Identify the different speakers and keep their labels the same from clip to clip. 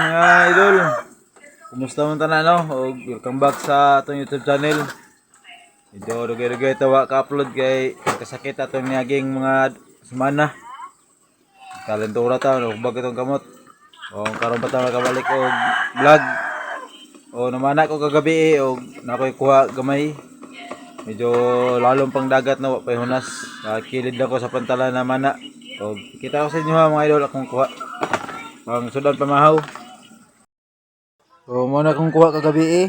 Speaker 1: Mga idol. Kumusta man tanan, no? Og welcome back sa atong YouTube channel. Medyo dugay-dugay tawa ka-upload kay kasakit atong niaging mga semana. Kalentura ta no, bag itong kamot. O karon pa ta makabalik og vlog. O namana ko kagabi eh, og nakoy kuha gamay. Medyo lalong pang dagat na wa pay hunas. Nakilid lang ko sa pantalan na mana. Og kita ko sa inyo ha, mga idol, akong kuha. Pang sudan pamahaw. So muna akong kuha kagabi eh.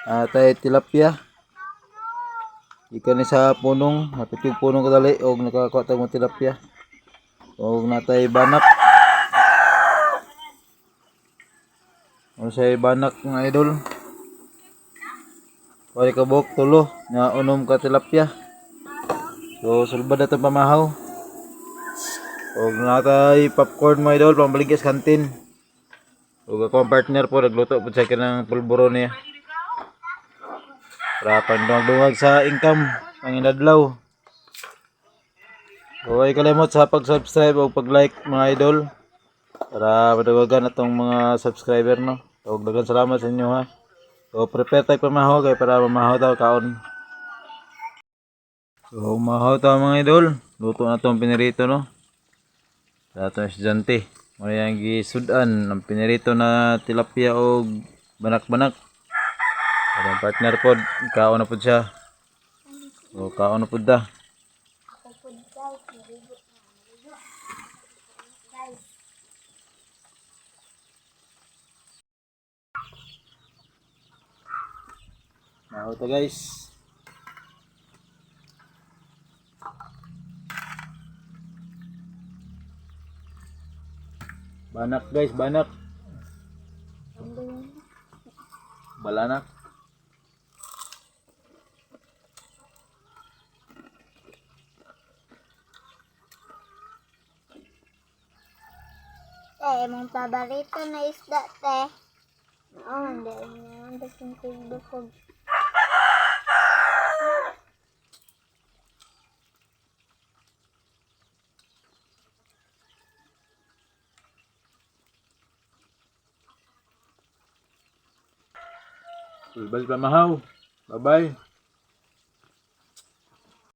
Speaker 1: Tay tilapia. Ikan ni sa punong, hapit yung punong kadali og nakakuha tayo mga tilapia. Og natay banak. Ano siya banak, mga idol? Pwede ka buhok tulo nga unom ka tilapia. So sulbad na itong pamahaw. Og natay popcorn, mga idol, pambaligya sa kantin. Ug ako ang partner po, nagluto po siya ng pulburo niya. Para pandungag sa income ang inadlaw. So ay kalimot sa pag-subscribe o pag-like, mga idol, para madawagan atong mga subscriber, no. So daghang salamat sa inyo ha. So prepare tayo pamahaw kay para mamahaw tayo kaon. So mahaw tayo, mga idol. Luto na tong pinirito, no. Sa atong estudyante. Muna yung gisudan ang pinirito na tilapia o banak-banak. Atong partner po, kaon na po siya. O kaon na po da.
Speaker 2: Ako po guys, naligo na, naligo. Guys,
Speaker 1: Mahaw to, guys. Banak, guys, banak. Balanak.
Speaker 2: Te, imong paborito na isda, te. Oo, hindi. Ang dasing bukog.
Speaker 1: Sulbal pa mahaw. Bye-bye.